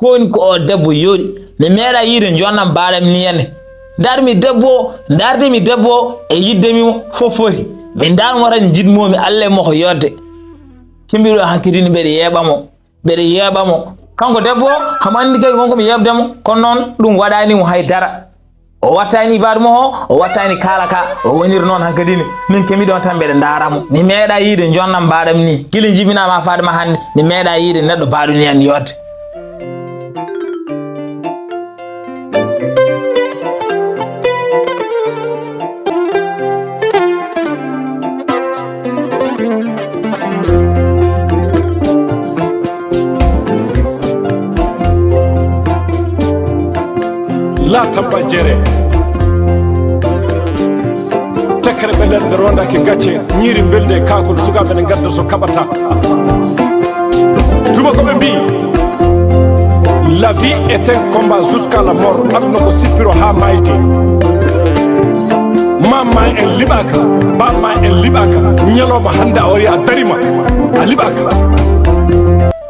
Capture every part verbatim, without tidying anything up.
Ko woni ko o debbo yooɗi? Mi meeɗaa yiide njonnam baaɗam ni henne. Ndarmi debbo o, ndardi mi debbo o e yiɗde mi mo fof foti. Mi ndarmo tan njiɗmoo mi Alla e mo ko yodde. Cimbiɗo hankidini mbeɗa yeeɓa mo. Mbeɗa yeeɓa mo. Kanko debbo o, hamo anndi kadi wonko mi yeeɓde mo, kono noon ɗum waɗaani mo hay dara. O wattaani ibaadu mo o, o wattaani kaala ka, o woniri noon hankadi ni. Min kemi ɗoon tan mbeɗa ndaara mo. Mi meeɗaa yiide njonnam mbaɗam ni. Gila njibinaa ma Faadma hannde, mi meeɗaa yiide neɗɗo mbaɗu ni heen yodde. Laata ba jere. Tekkere ɓe nder nde rondake gacce, ñiiri mbelde e kaakol, sukaaɓe ne ngadda so kaɓata. Tuma ko ɓe mbii, la vie est un combat jusqu'à la mort. Aduna ko sippiro haa maayde. Mama en liɓaaka, baba en liɓaaka. Ñalawma hannde a wari a darima, a liɓaaka.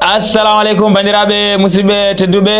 Assalamu aleykum, banndiraaɓe, musidɓe tedduɓe.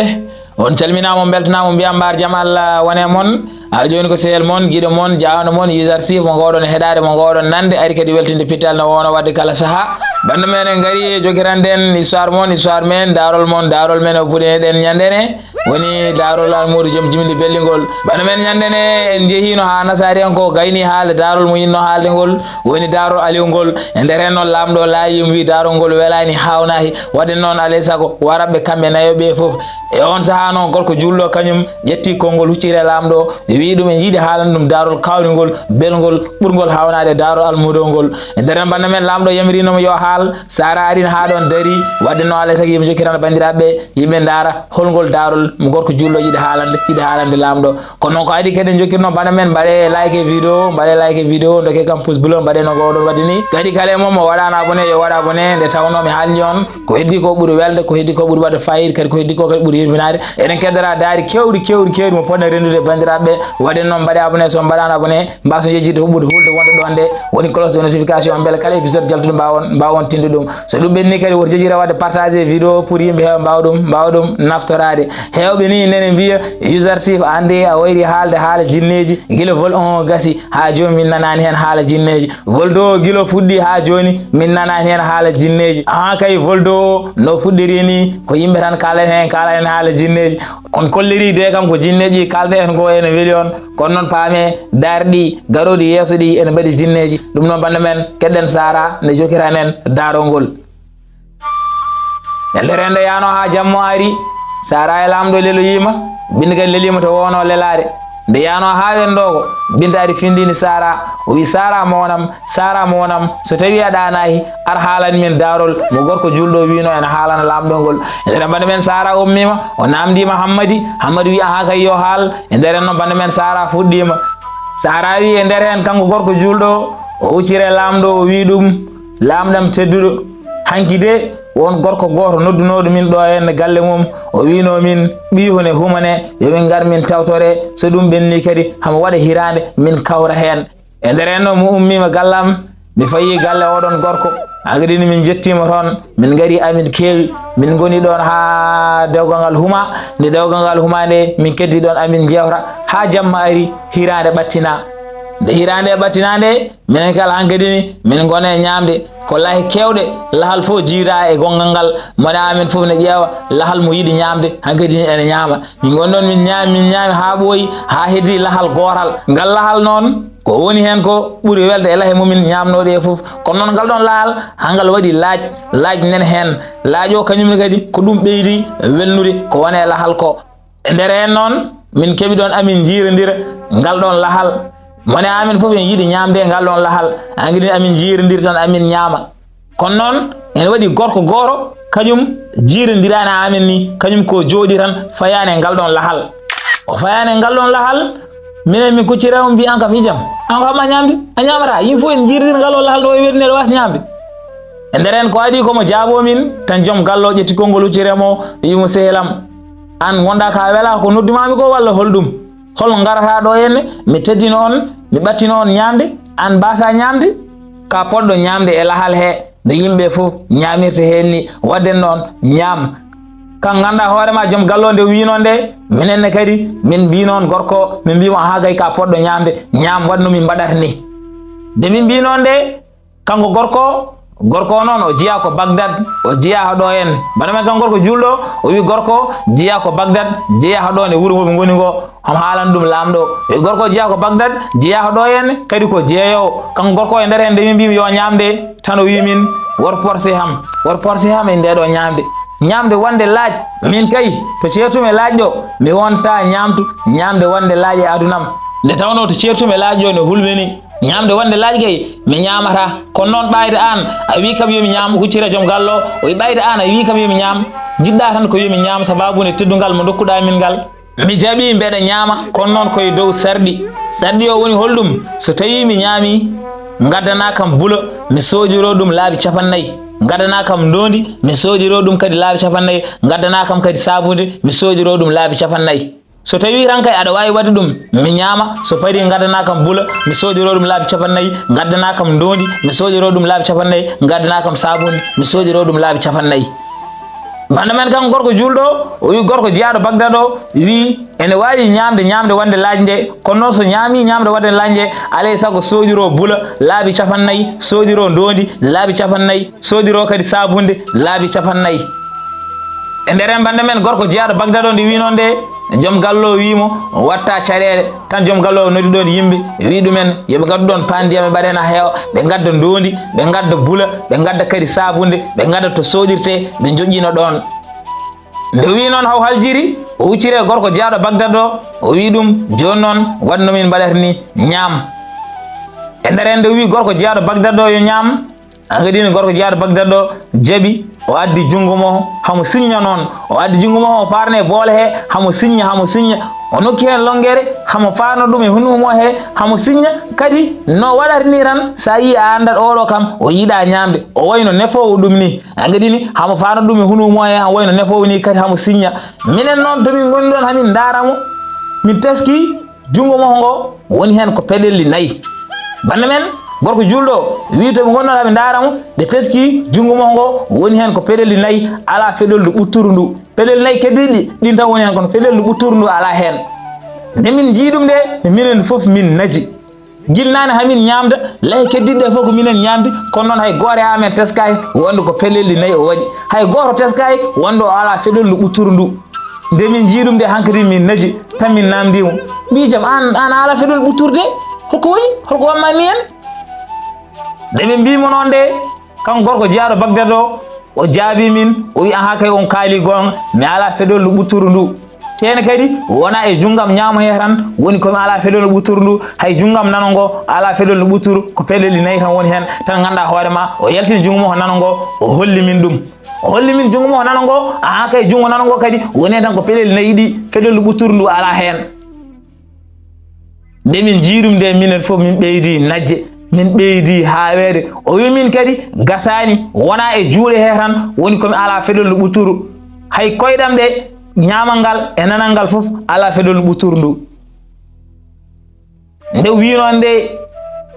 On calminaama, on mbeltanaama, on mbiyaa mbaar jam Allah wone mon. A jooni ko sehel mon, giɗo mon, jaawno mon, User Sif mo ngoɗon heɗaade, mo ngoɗon nande, ari kadi weltinde pital no woono waɗde kala sahaa. Bannde men en ngari jokiranɗen histoire mon, histoire men, daarol mon, daarol men o puɗɗineɗen ñande ne. Woni daarol Almuudu Joom Jimli Belli ngol. Bannde men ñande ne en njehiino haa Nasaari en ko gayni haalde daarol mo yinno haalde ngol. Woni daarol Aliw ngol. E nder heen noon laamɗo o laayi mo wi daarol ngol welaani, haawnaaki. Waɗde noon alay sago waraɓɓe kamɓe nayo ɓe fof. E oon sahaa noon gorko juulɗo kañum ƴetti konngol hucciri e laamɗo o, wi ɗum en njiɗi haalande ɗum daarol kaawningol, belngol, ɓurngol haawnaade e daarol Almuudo ngol. E nder heen bannde men laamɗo yamiriino mo yo haal, Saara ari haa ɗoon darii, waɗde noon alay sago yimɓe njokkiran banndiraaɓe, yimɓe ndaara holngol daarol mo gorko juulɗo yiɗi haalande, yiɗi haalande laamɗo. Kono noon ko adii kadi en njokkirno bannde men, mbaɗe like e vidéo, mbaɗe like e vidéo, ndokke kam pouce bleu, mbaɗe no ngoɗon waɗde ni. Kadi kala e mon mo waɗaano abonné, yo waɗ abonné, nde tawnoo mi haalni on, ko heddii ko ɓuri welde, ko heddii ko ɓuri waɗde fayida, kadi ko heddii ko kadi ɓuri yurminaade. Eɗen keddora daari kewɗi, kewɗi, kewɗi mo poɗɗen renndude banndiraaɓe. Waɗde noon mbaɗe abonné, so on mbaɗaano abonné, mbaason yejjitde huɓɓude hulde wonde ɗoon nde, woni cloche de notification, mbele kala épisode jaltuɗo mbaawon, mbaawon tinde ɗum. So ɗum ɓenni kadi woto jejjire waɗde partager vidéo pour yimɓe heewa mbaawa ɗum, mbaawa ɗum naftoraade. Heewɓe ni nene mbiya, User Sif, a anndi a wayri haalde haala jinneeji, gila vol un o gasi, haa jooni min nanaani heen haala jinneeji. Vol deux o gila fuɗɗi haa jooni min nanaani heen haala jinneeji. Ahan kay, vol deux o no fuɗɗiri ni, ko yimɓe tan kaalata heen, kaalata heen haala jinneeji. On kolliri de kam ko jinneeji kaalɗe en ko ene weli on, kono noon paame, daarɗi garooɗi yeeso ɗi ene mbaɗi jinneeji. Ɗum noon bannde men, keɗɗen Saara nde jokiran en daarol ngol. Ñande reende yaano haa jamma ari, Saara e laamɗo leloyiima, Binta kadi leliima to woono lelaade. Nde yaano haa wendoo ko, Binta ari findini Saara, o wi, Saara mo wonam, Saara mo wonam, so tawii a ɗaanaaki, ar haalan min daarol mo gorko juulɗo wiino ene haalana laamɗo ngol. E nder bannde men Saara ummiima, o naamndiima Hammadi, Hammadi wi, ahaa kay yo haal. E nder en noon bannde men Saara fuɗɗiima. Saara wi e nder heen kanko gorko juulɗo o, o hucciri e laamɗo o wi ɗum, laamɗam tedduɗo, hanki de won gorko gooto noddunooɗo min ɗo henne galle mum, o wiino min ɓiyum ne huma ne, yo min ngar min tawtore, so ɗum ɓenni kadi hamo waɗa hiraande min kawra heen. E nder en noon mi ummiima gallam, mi fayi galle oɗon gorko, hankadi ni min njettiima toon, min ngari amin keewi, min ngoni ɗoon haa dewgal ngal huma, nde dewgal ngal huma nde min keddi ɗoon amin njeewta haa jamma ari, hiraande ɓattina. Nde hiraande ɓattina nde, minen kala hankadi ni min ngona e ñaamde, ko lahe keewɗe, lahal fof jiida e gonngal ngal, mone amin fof ne ƴeewa lahal mo yiɗi ñaamde, hankadi ni ene ñaama. Min ngoni ɗoon min ñaami, min ñaami haa ɓooyi, haa heddii lahal gootal. Ngal lahal noon, ko woni heen ko ɓuri welde e lahe mo min ñaamnoo ɗe fof. Kono noon ngal ɗoon lahal, haa ngal waɗi laaj, laaj nene heen. Laaj o kañum ne kadi, ko ɗum ɓeydi welnude ko woni e lahal ko. E nder heen noon, min keɓi ɗoon amin njiirondira ngal ɗoon lahal. Mone amin fof en yiɗi ñaamde ngal ɗoon lahal. Hankadi amin njiirondira tan, amin ñaama. Kono noon, ene waɗi gorko gooto, kañum jiirondiraani e amin ni, kañum ko jooɗi tan, fayaani e ngal ɗoon lahal. O fayaani e ngal ɗoon lahal, minen min kucciree mo, mbi, aan kam, hijam, aan ko haɗ maa ñaamde? A ñaamataa. Yimɓe fof ene njiirondira ngal ɗoon lahal, no wayi weɗi neɗɗo waasa ñaamde. E nder heen ko adii ko mo jaaboo min, tan joom galle o ƴetti konngol hucciree mo, wi mo, sehil am, aan ngonɗaa ka welaa ko noddumaami ko walla hol ɗum? Hol ngarataa ɗo henne? Mi teddino on, mi ɓattino on ñaamde, aan mbaasaa ñaamde? Ka poɗɗo ñaamde e lahal he, no yimɓe fof ñaamirta heen ni, waɗde noon ñaam. Kan nganndaa hoore ma, joom galle o nde wii noon nde, minen ne kadi, min mbii noon gorko, min mbii mo, "Ahaa, gay ka poɗɗo ñaamde, ñaam, waɗ no min mbaɗata ni." Nde min mbii noon nde, kanko gorko, gorko o noon, o jeyaa ko Bagdad, o jeyaa ɗo en. Bana men kan gorko juulɗo, o wii gorko, jeyaa ko Bagdad, jeyaa ɗo nde wuro mo ɓe ngoni ngo, homo haalan ɗum laamɗo. O wii gorko jeyaa ko Bagdad, jeyaa ɗo en, kadi ko jeeyoowo. Kanko gorko e nder heen nde min mbii mi yo ñaamde, tan o wii min, "Wor porse ham, wor porse ham e nde ɗo ñaamde." Ñaamde wonde laaƴ, min kay, to ceertumi e laaƴ ɗo, mi wonta ñaamtu ñaamde wonde laaƴ e adunam. Nde tawnoo to ceertumi e laaƴ ɗo ne hulɓini, ñaamde wonde laaƴ kay, mi ñaamata. Kono noon ɓayde aan, a wii kam yo mi ñaam, huccita joom galle o, o wii ɓayde aan, a wii kam yo mi ñaam, jiɗɗa tan ko yo mi ñaam, sabaabu nde teddungal mo ndokkuɗaa min ngal. Mi jaɓii mbeɗa ñaama, kono noon ko e dow sarɗi. Sarɗi o woni holɗum? So tawii mi ñaamii, ngaddanaa kam bula, mi soojoroo ɗum laabi capannay. Ngaddanaa kam ndoondi, mi soojoroo ɗum kadi laabi capannay. Ngaddanaa kam kadi saabunnde, mi soojoroo ɗum laabi capannay. So tawii tan kay aɗa waawi waɗde ɗum, mi ñaama. So parii ngaddanaa kam bula, mi soojoroo ɗum laabi capannay. Ngaddanaa kam ndoondi, mi soojoroo ɗum laabi capannay. Ngaddanaa kam saabunnde, mi soojoroo ɗum laabi capannay. Bannda men kan gorko juulɗo, o wii gorko jeyaaɗo Bagdad o, wii ene waawi ñaamde ñaamde wonde laaƴ nde, kono noon so ñaamii ñaamde wonde laaƴ nde, alaa e sago soojoroo bula laabi capannay, soojoroo ndoondi laabi capannay, soojoroo kadi saabunnde laabi capannay. E nder en bannda men gorko jeyaaɗo Bagdad o nde wii noon nde, joom galle o wii mo, watta caɗeele. Tan joom galle o noddi ɗoon yimɓe, wii ɗumen yo ɓe ngaddu ɗoon paandiya ɓe mbaɗa heen haa heewa, ɓe ngadda ndoondi, ɓe ngadda bula, ɓe ngadda kadi saabunnde, ɓe ngadda to sooɗirtee, ɓe njoƴƴina ɗoon. Nde wii noon haw haljiri, o hucciri e gorko jeyaaɗo Bagdad o, o wii ɗum, jooni noon waɗ no min mbaɗata ni, ñaam. E nder en nde wii gorko jeyaaɗo Bagdad o yo ñaam, An kadi ne gorko jeyaaɗo Bagdad o jaɓi, o addi junngo mo, hamo sinña noon. O addi junngo mo, hamo faarna e boole he, hamo sinña, hamo sinña. O nokki heen lonngere, hamo faarna ɗum e hunuumo he, hamo sinña. Kadi no waɗata ni tan, so a yii a anndat oɗo kam, o yiɗa ñaamde. O wayno nefoowo ɗum ni. An kadi ni, hamo faarna ɗum e hunuumo he, hamo wayno nefoowo ni, kadi hamo sinña. Minen noon, to min ngoni ɗoon, hamin ndaara mo, min teski. Junngo makko ngo woni heen ko peɗelli nayi. Bannda men, gorko juulɗo, wii to ɓe ngonno ɓe ndaara mo, ɓe teski junngo makko ngo woni heen ko peɗelli nayi, alaa feɗeldu ɓutturu ndu. Peɗelli nayi keddiiɗi ɗin tan woni heen, kono feɗeldu ɓutturu ndu alaa heen. Nde min njii ɗum nde, minen fof min naji. Gila naane hamin ñaamda, lahe keddiiɗi ɗe fof ko minen ñaamdi, kono noon hay gooto e amen teskaaki wonde ko peɗelli nayi o waɗi. Hay gooto teskaaki wonde o alaa feɗeldu ɓutturu ndu. Nde min njii ɗum nde, hankadi min naji, tan min naamndii mo. Mbii jam, aan, aan a alaa feɗeldu ɓutturu de? Holko woni? Holko wammaani heen? Nde min mbii mo noon nde, kanko gorko jeyaaɗo Bagdad o, o jaabii min, o wii, "Ahaa kay, on kaalii goonga, mi alaa feɗeldu ɓutturu ndu. Teene kadi, wonaa e junngam ñaamo he tan woni ko mi alaa feɗeldu ɓutturu ndu, hay junngam nano ngo alaa feɗeldu ɓutturu, ko peɗelli nayi tan woni heen, tan nganndaa hoore ma." O yaltini junngo makko nano ngo, o holli min ɗum. O holli min junngo makko nano ngo, ahaa kay, junngo nano ngo kadi woni heen tan ko peɗelli nayi ɗi, feɗeldu ɓutturu ndu alaa heen. Nde min njii ɗum nde, minen fof min ɓeydii najde, min ɓeydii haaweede. O wii min kadi, "Gasaani, wonaa e juuɗe he tan woni ko mi alaa feɗeldu ɓutturu. Hay koyɗam ɗe, ñaamal ngal e nanal ngal fof alaa feɗeldu ɓutturu ndu." Nde wiinoo nde,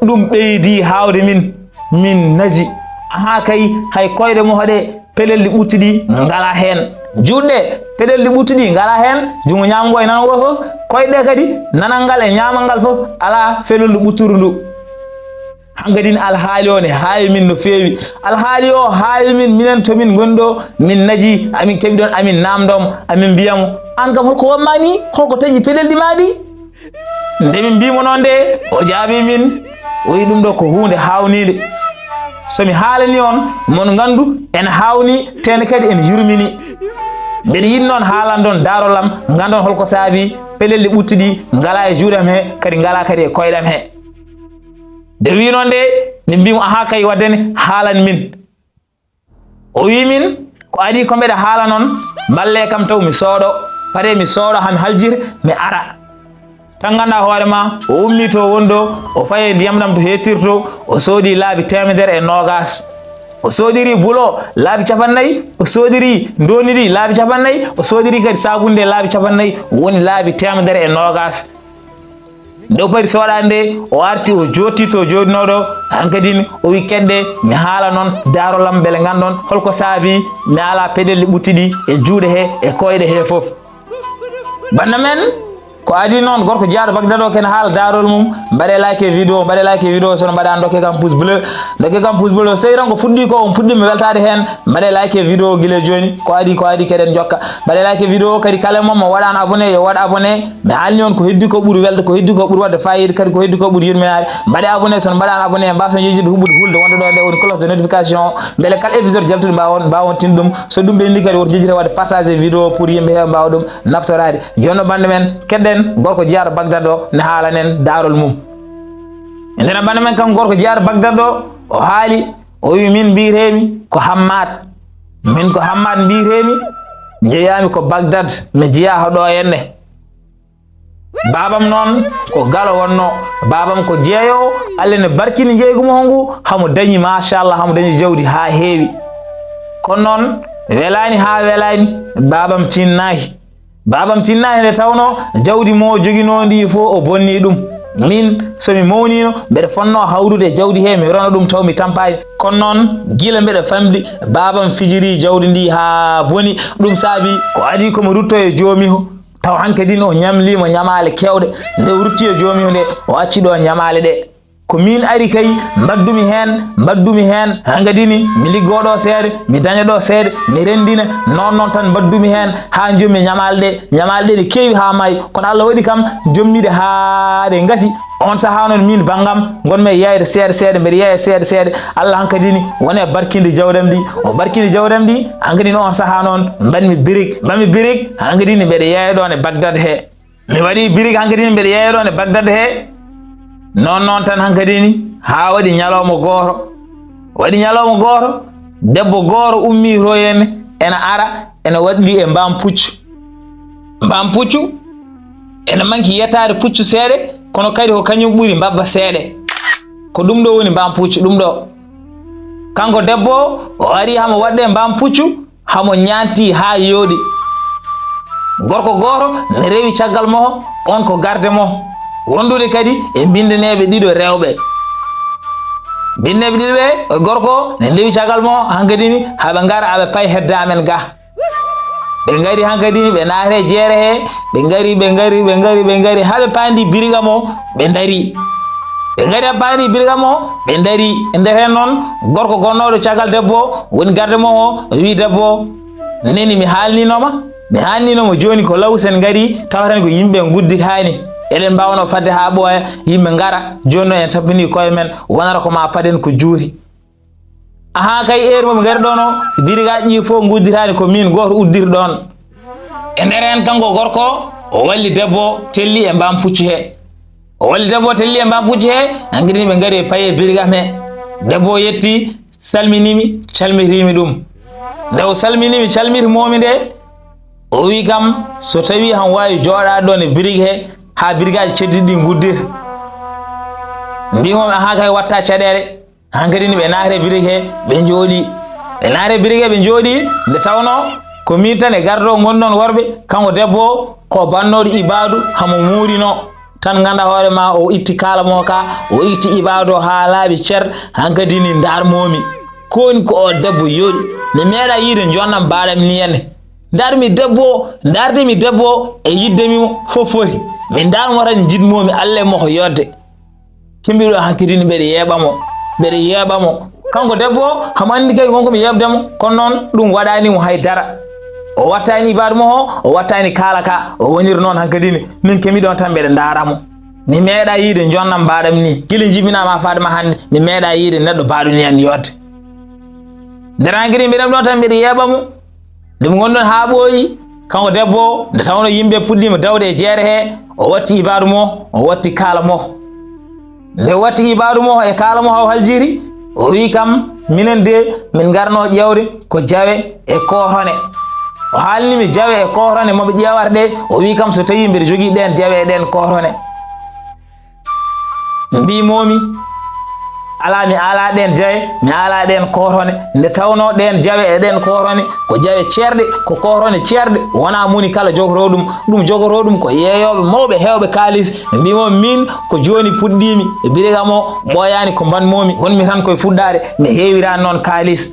ɗum ɓeydii haawde min, min naji. Ahaa kay, hay koyɗe mo hoɗe, peɗelli ɓuttuɗi ngalaa heen. Juuɗe ɗe, peɗelli ɓuttuɗi ngalaa heen. Junngo ñaamo ngo e nano ngo fof. Koyɗe ɗe kadi, nanal ngal e ñaamal ngal fof, alaa feɗeldu ɓutturu ndu. Hankadi ne alhaali o ne haawi min no feewi. Alhaali o haawi min, minen to min ngoni ɗo, min naji, amin keɓi ɗoon, amin naamnda mo, amin mbiya mo, "Aan kam holko wammaa nii? Holko taƴi peɗelɗi maa ɗi?" Nde min mbii mo noon nde, o jaabii min, o wi'i, "Ɗum ɗo ko huunde haawniinde. So mi haalanii on, mon nganndu ene haawnii, tee ne kadi ene yurminii. Mbeɗa yiɗi noon haalandon, daaron lam, nganndon holko saabii peɗelli ɓuttuɗi ngalaa e juuɗe am he, kadi ngalaa kadi e koyɗe am he." Nde wi'i noon nde, min mbii mo, "Ahaa kay, waɗde ne, haalan min." O wii min, "Ko adii ko mbeɗa haala noon, mballee kam taw mi sooɗo, paree mi sooɗo, haa mi haljir, mi ara." Tan nganndaa hoore ma, o ummii to woni ɗo, o fayi e ndiyam ɗam to heettirtoo, o soodi laabi teemedere e noogaas. O soodiri bulo laabi capannay, o soodiri ndoondi ndi laabi capannay, o soodiri kadi saabunnde laabi capannay, woni laabi teemedere e noogaas. Nde o pari soɗaade nde, o arti, o jooɗti to jooɗinooɗo, hankadin o wi: "Keɗɗe, mi haala non, daarolam mbele nganndon holko saabi mi ala peɗelli ɓuttiɗi e juuɗe he, e koyɗe he fof." Bannda men, ko adi noon, gorko jeyaaɗo Bagdad o kene haala daarol mum. Mbaɗe like e vidéo, mbaɗe like e vidéo, sono mbaɗa dokke kam pouce bleu. Dokke kam pouce bleu, so tawi tan ko fuɗɗi ko, on puɗɗiima weltaade heen, mbaɗe like e vidéo gila jooni. Ko adi, ko adi, keɗen jokka. Mbaɗe like e vidéo kadi, kala mo mo waɗaano abonné, yo waɗ abonné. Mi haalni on ko heddi ko ɓuri welde, ko heddi ko ɓuri waɗde fayida, kadi ko heddi ko ɓuri yurminaade. Mbaɗe abonné, sono mbaɗaano abonné, mbaason yejjitde huɓɓude hulde wonde ɗo nde woni cloche de notification, mbele kala épisode jaltuɗo mbaawon, mbaawon tinɗum. So ɗum ɓenni kadi, woto jejjire waɗde partage vidéo pour yimɓe heewa mbaawa ɗum naftoraade. Jooni o bannda men, keɗɗen gorko jeyaaɗo Bagdad o ne haalanen daarol mum. E nder bannda men kanko gorko jeyaaɗo Bagdad o, o haali, o wi: "Min mbiyeteemi ko Hammaat. Min ko Hammaat mbiyeteemi, njeyaami ko Bagdad, mi jeyaa ko ɗo henne. Baabam noon ko galo wonno, baabam ko jeeyoowo, Allah ne barkini njeeygu mo ngu, hamo dañi, machallah, hamo dañi jawdi haa heewi. Kono noon, welaani haa welaani, baabam tinnaaki. Baabam tinnaaki nde tawnoo jawdi mo joginoo ndi fof o bonni ɗum. Min, so mi mawniino, mbeɗa fotnoo hawrude e jawdi he, mi rona ɗum taw mi tampaani. Kono noon, gila mbeɗa famɗi, baabam fijiri jawdi ndi haa boni. Ɗum saabi ko adi ko mi rutto e joomi o." Taw hankadin o ñamliima ñamaale keewɗe. Nde o rutti e joomi o nde, o acci ɗo ñamaale ɗe. "Ko miin ari kay, mbaddumi heen, mbaddumi heen, hankadini mi liggoo ɗo seeɗa, mi daña ɗo seeɗa, mi renndina, noon noon tan mbaddumi heen haa njommi ñamaale ɗe, ñamaale ɗe ne keewi haa maayi, kono Allah waɗi kam njommi ɗe haa ɗe ngasi. On sahaa noon miin banngam ngonmi e yeyde seeɗa seeɗa, mbeɗa yeeya seeɗa seeɗa, Allah hankadini woni e barkinde jawdam ndi." O barkini jawdam ndi, hankadini on sahaa noon mbaɗmi birig, mbaɗmi birig, hankadini mbeɗa yeeya ɗoon e Bagdad he. Mi waɗi birig hankadini mbeɗa yeeya ɗoon e Bagdad he. Noon noon tan hankadini haa waɗi ñalawma gooto. Waɗi ñalawma gooto, debbo gooto ummii to heen, ena ara, ena waɗi e mbaam puccu. Mbaam puccu ena manki yettaade puccu seeɗa, kono kadi ko kañum ɓuri mbabba seeɗa. Ko ɗum ɗo woni mbaam puccu, ɗum ɗo. Kanko debbo o, o ari hamo waɗde mbaam puccu, hamo ñaanti haa yooɗi. Gorko gooto ne rewi caggal mo, on ko garde mo. Wondude kadi e binndaneeɓe ɗiɗo rewɓe. Binndaneeɓe ɗiɗo ɓe, o gorko ne rewi caggal mo, hankadini haɓe ngara, aɓe payi hedde amen ga. Ɓe ngari hankadini, ɓe naati e jeere he, ɓe ngari, ɓe ngari, ɓe ngari, ɓe ngari, haa ɓe paandi biriga mo, ɓe ndarii. Ɓe ngari haa paandi biriga mo, ɓe ndarii. E nder heen noon, gorko gonnooɗo caggal debbo o, woni garde mo o, o wii debbo o: "Neni, mi haalninooma, mi haalninooma jooni ko law sen ngari, tawata ko yimɓe ngudditaani. Eɗen mbaawnoo fadde haa ɓooya, yimɓe ngara, jooni noon en tampinii koye men, wonata ko ma paden ko juuti." Ahaa kay, heure mo ɓe ngari ɗoon o, birigaaji ɗi fof ngudditaani, ko miin gooto uddiri ɗoon. E nder heen kanko gorko, o walli debbo o, telli e mbaam puccu he. O walli debbo o, telli e mbaam puccu he, hankadini ɓe ngari ɓe payi e birigam he. Debbo o yetti, salminii mi, calmitii mi ɗum. Nde o salminii mi, calmitii mi nde, o wii kam so tawii hamo waawi jooɗaade ɗoon e birig he, haa birigaaji keddiiɗi ɗi nguddita. Mbii mo mi, ahaa kay, watta caɗeele. Hankadini ɓe naati e birig he, ɓe njooɗii. Ɓe naati e birig he, ɓe njooɗii, nde tawnoo ko miin tan e garɗo o ngonɗon worɓe, kanko debbo o ko bannooɗo ibaadu, hamo muurinoo. Tan ngannda hoore ma, o itti kaala mo ka, o itti ibaadu o haa laaɓi cer, hankadini ndaarmoomi. Ko woni ko o debbo yooɗi? Mi meeɗaa yiide njonnam mbaɗam ni henne. Ndaarmi debbo o, ndaarde mi debbo o e yiɗde mi mo fof foti. Mi ndaarmo tan njiɗmoomi, Allah e mo ko yodde. Kembiɗo hankadini mbeɗa yeeɓa mo, mbeɗa yeeɓa mo. Kanko debbo o, hamo anndi kay wonko mi yeeɓde mo, kono noon ɗum waɗaani mo hay dara. O wattaani ibaadu mo o, o wattaani kaala ka, o woniri noon hankadini. Min kembiɗo tan mbeɗa ndaara mo. Mi meeɗaa yiide njonnam mbaɗam ni. Gila jibinaama faade ma hannde, mi meeɗaa yiide neɗɗo mbaɗo ni en yodde. Nder hankadini mbeɗa ɗo tan mbeɗa yeeɓa mo. Nde ɓe ngonɗon haa ɓooyi, kanko debbo o, nde tawnoo yimɓe puɗɗiima dawde e jeere he, o watti ibaadu mo, o watti kaala mo. Nde o watti ibaadu mo e kaala mo haw haljiri, o wii kam, minen de, min ngarnoo ƴeewde ko jawe e kootone. O haalni mi jawe e kootone mo ɓe ƴeewata ɗe, o wii kam so tawii mbeɗa jogii ɗeen jawe e ɗeen kootone. Mbii moomi, Alaa mi alaa ɗeen jawe, mi alaa ɗeen koorone. Nde tawnoo ɗeen jawe e ɗeen koorone ko jawe ceerɗe, ko koorone ceerɗe, wonaa moni kala jogotoo ɗum. Ɗum jogotoo ɗum ko yeeyooɓe mawɓe heewɓe kaalis. Ɓe mbii mo, miin ko jooni puɗɗiimi e biriga mo, ɓooyaani ko mbaɗ-moo-mi, ngon-mi tan koye fuɗɗaade, mi heewiraani noon kaalis.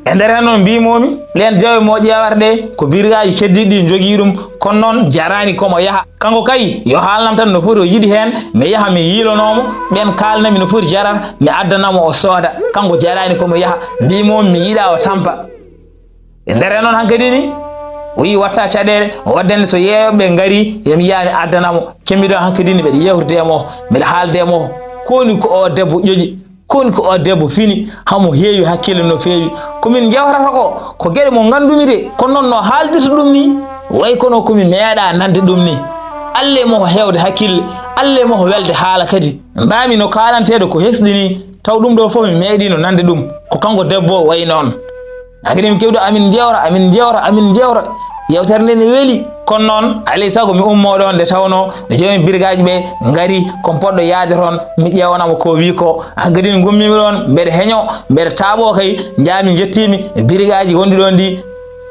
E nder heen noon mbii-moo-mi, ɗeen jawe mo ƴeewata ɗe, ko birigaaji keddiiɗi ɗi njogii ɗum, kono noon jaraani ko mo yaha. Kanko kay, yo haalnam tan no foti o yiɗi heen, mi yaha mi yiilonoo mo, ɓeen kaalna mi no foti jarata, mi addana mo o sooda. Kanko jaraani ko mo yaha, mbii-moo-mi mi yiɗaa o tampa. E nder heen noon hankadi ni, o yii watta caɗeele, o waddani so yeeyooɓe ngarii, yo mi yaha mi addana mo. Kemmi ɗo hankadi ni mbeɗa yeewtude e mo, mbeɗa haalde e mo, ko woni ko o debbo ƴoƴi. Kooni ko o debbo fini, hamo heewi hakkille no feewi. Ko min njewtata ko, ko geɗe mo nganndumi de, kono noon no haaldirta ɗum ni, way kono ko mi meeɗa nande ɗum ni. Alle mo ko heewde hakkille, alle mo ko welde haala kadi. Mbaami no kaalanteeɗo ko hesɗi ni, taw ɗum ɗo fof mi meeɗino nande ɗum. Ko kanko debbo o wayi noon. Hankadi min keewɗo amin njewta, amin njewta, amin njewta. Yewtere nde ne weli. Kono noon, alay sago mi ummoo ɗoon nde tawnoo no joomi birigaaji ɓe ngarii, ko mi poɗɗo yahde toon, mi ƴeewana mo ko o wii ko. Hankadi ngummiimi ɗoon, mbeɗa heñoo, mbeɗa taaɓoo kay, njaami njettiimi birigaaji wonɗi ɗoon ɗi.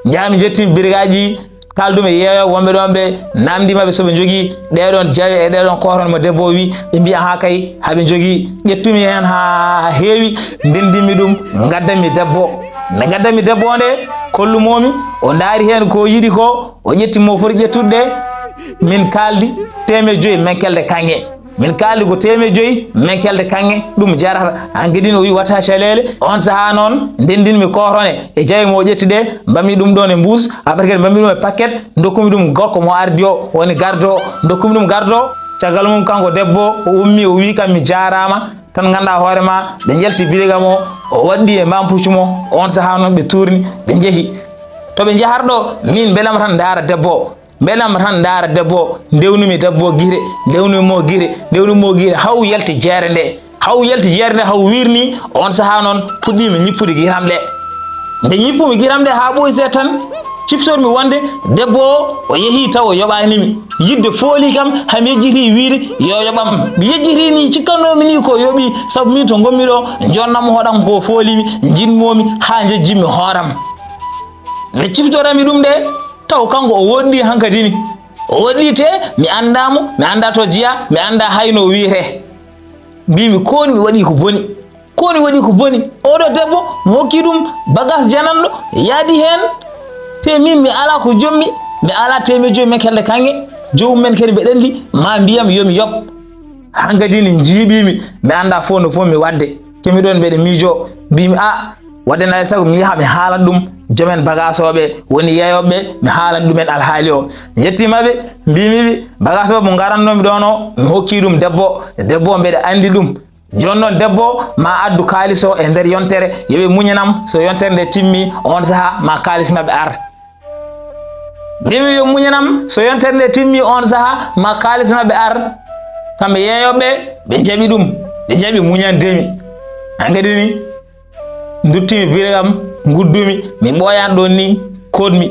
Njaami njettiimi birigaaji, kaaldumi e yeeyooɓe wonɓe ɗoon ɓe, naamndiima ɓe so ɓe njogii ɗee ɗoon jawe e ɗee ɗoon koorone mo debbo o wii. Ɓe mbii, ahaa kay, haa ɓe njogii. Ƴettumi heen haa heewi, ndenndinmi ɗum, ngaddanmi debbo. Nde ngaddanmi debbo o nde, kollumoo-mi, o ndaari heen ko o yiɗi ko, o ƴetti mo foti ƴettude, min kaaldi teemeɗɗe joyi menkelde kaŋŋe. Min kaaldi ko teemeɗɗe joyi menkelde kaŋŋe, ɗum jarata. Hankadi o wii wata caleele. Oon sahaa noon, ndenndinmi koorone e jawe mo o ƴetti ɗe, mbaɗmi ɗum ɗoon e mbuus, après kadi mbaɗmi ɗum e paquet, ndokkumi ɗum gorko mo ardi o, woni gardo o, ndokkumi ɗum gardo o. Caggal mum kanko debbo o, o ummii, o wii kam mi jaaraama. Tan nganndaa hoore ma, ɓe njalti biriga mo, o waɗɗii e mbampuccu mo, oon sahaa noon ɓe tuurni, ɓe njehi. To ɓe njaharɗo, miin mbelamma tan ndaara debbo o, mbelamma tan ndaara debbo o, ndewnumi debbo o gite, ndewnumi mo gite, ndewnumi mo gite, haw yalti jeere nde, haw yalti jeere nde, haw wiirni, oon sahaa noon puɗɗiimi ñippude gitam ɗe. Nde ñippumi gitam ɗe haa ɓooyi seeɗa tan, ciftormi wonde debbo o, o yehii taw o yoɓaani mi. Yiɗde fooli kam, hami yejjitii wiyde yo yoɓam. Mi yejjitii ni, cikkannoomi ni ko yoɓi, sabu min to ngonmi ɗo, jonnam hoɗam ko fooli mi, njiɗmoo-mi haa njejjimmi hooram. Nde ciftorami ɗum nde, taw kanko o woɗɗii hankadi ni. O woɗɗii te, mi anndaa mo, mi anndaa to jeyaa, mi anndaa hay no o wiyetee. Mbiimi, kooni mi waɗii ko boni. Kooni waɗi ko boni. Oɗo debbo mi hokki ɗum bagas jananɗo, yaadi heen. Te min mi alaa ko jommi, mi alaa teemeɗɗe joyi menkelde kaŋŋe. Joomum men kadi mbeɗa anndi, ma mbiyam yo mi yoɓ. Hankadi ni njiiɓiimi, mi anndaa fof no fof mi waɗde. Kemi ɗoon mbeɗa miijoo, mbiimi, a, waɗde alaa e sago mi yaha mi haalan ɗum joomen bagas o ɓe, woni yeeyooɓe, mi haalan ɗumen alhaali o. Yettiima ɓe, mbiimi ɓe, bagas o mo ngarannoomi ɗoon o, mi hokki ɗum debbo. Debbo o mbeɗa anndi ɗum. Jooni noon debbo ma addu kaalis o e nder yontere, yo ɓe muñanam, so yontere nde timmi, oon sahaa ma kaalis maɓɓe ar. Mbimi yo muñanam, so yontere nde timmi, oon sahaa ma kaalis maɓɓe ar. Kamɓe yeeyooɓe, ɓe njaɓi ɗum, ɓe njaɓi muñande mi. Hankadi ni, nduttimi biriga am, nguddumi, mi ɓooyaani ɗoon ni, kootmi.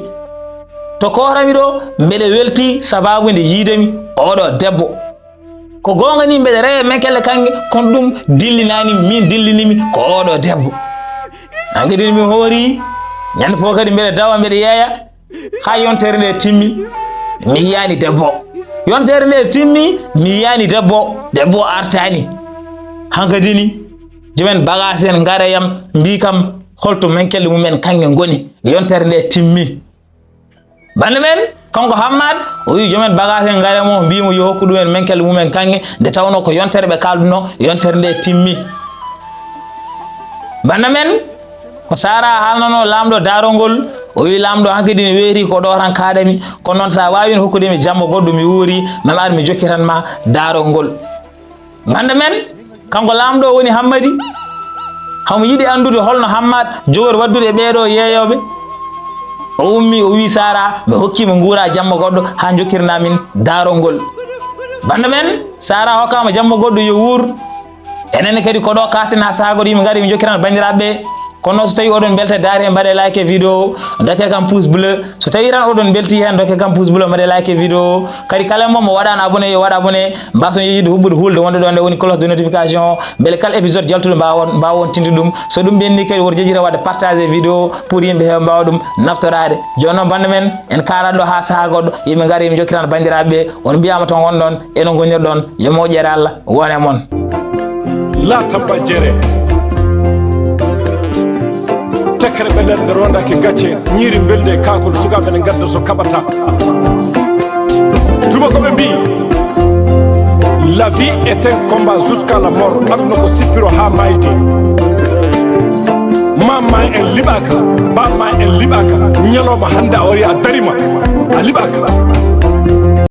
To kootami ɗo, mbeɗa weltii sabaabu nde yiide mi oɗo debbo. Ko goonga ni mbeɗa rewa menkelle kaŋŋe, kono ɗum dillinaani mi, min dillinii mi ko oɗo debbo. Hankadi mi hoori, ñande fof kadi mbeɗa dawa, mbeɗa yeeya, haa yontere nde timmi, mi yiyaani debbo. Yontere nde timmi, mi yiyaani debbo, debbo o artaani. Hankadi ni, joomen bagas en ngara yam, mbii kam holto menkelle mumen kaŋŋe ngoni, yontere nde timmi. Bannde men, kanko Hammaat, o wii joomen bagas en ngare mo, mbii mo yo hokku ɗumen menkelle mumen kaŋŋe, nde tawnoo ko yontere ɓe kaaldunoo, yontere nde timmi. Bannde men, ko Sara haalnanoo laamɗo daarol ngol, o wii laamɗo hankadi ne weerii ko ɗo tan kaaɗami, kono noon so a waawii hokkude mi jamma goɗɗo mi wuuri, ma mi ar mi jokkitan ma daarol ngol. Bannde men, kanko laamɗo o woni Hammadi. Hamo yiɗi anndude holno Hammaat jogori waɗdude e ɓeeɗo yeeyooɓe. O ummii, o wii Sara, mi hokkii mo nguura jamma goɗɗo haa njokkirnaa min daarol ngol. Bannde men, Sara hokkaama jamma goɗɗo yo wuur. Enen kadi ko ɗo kaaɗten haa sahaa goɗɗo yimɓe ngari, mi njokkiran banndiraaɓe ɓe. Kono so tawi oɗon belta daari hen, mbaɗe like vidéo, dokke kam pouce bleu. So tawi tan oɗon belti hen, dokke kam pouce bleu, mbaɗe like vidéo. Kadi kala mo mo waɗano abonné, yo waɗ abonné. Mbason yejjude huɓɓude hulde wonde ɗo nde woni cloche de notification, beele kala épisode jaltuɗo mbawa on, mbawa on tinde ɗum. So ɗum ɓenni kadi, woto jejjire wadde partager vidéo pour yimɓe heewa mbawa ɗum naftorade. Joni noon bande men, en karat ɗo ha saaha goɗɗo, yimɓe ngara, yimɓe jokkitan bandiraɓe ɓe. On mbiyama toon won ɗon, eno gonirɗon, yo moƴƴere Allah wone mon. La tabba jere. Tekkere ɓe nder nde rondaki gacce, ñiiri mbelde e kakol, sukaaɓe ne ngadda so kaɓata. Tuma ko ɓe mbi, la vie est un combat jusqu'à la mort. Aduna ko sippiro ha mayde. Mamma en liɓaka, bamma en liɓaka. Ñalawma hande a wari a darima, a liɓaka.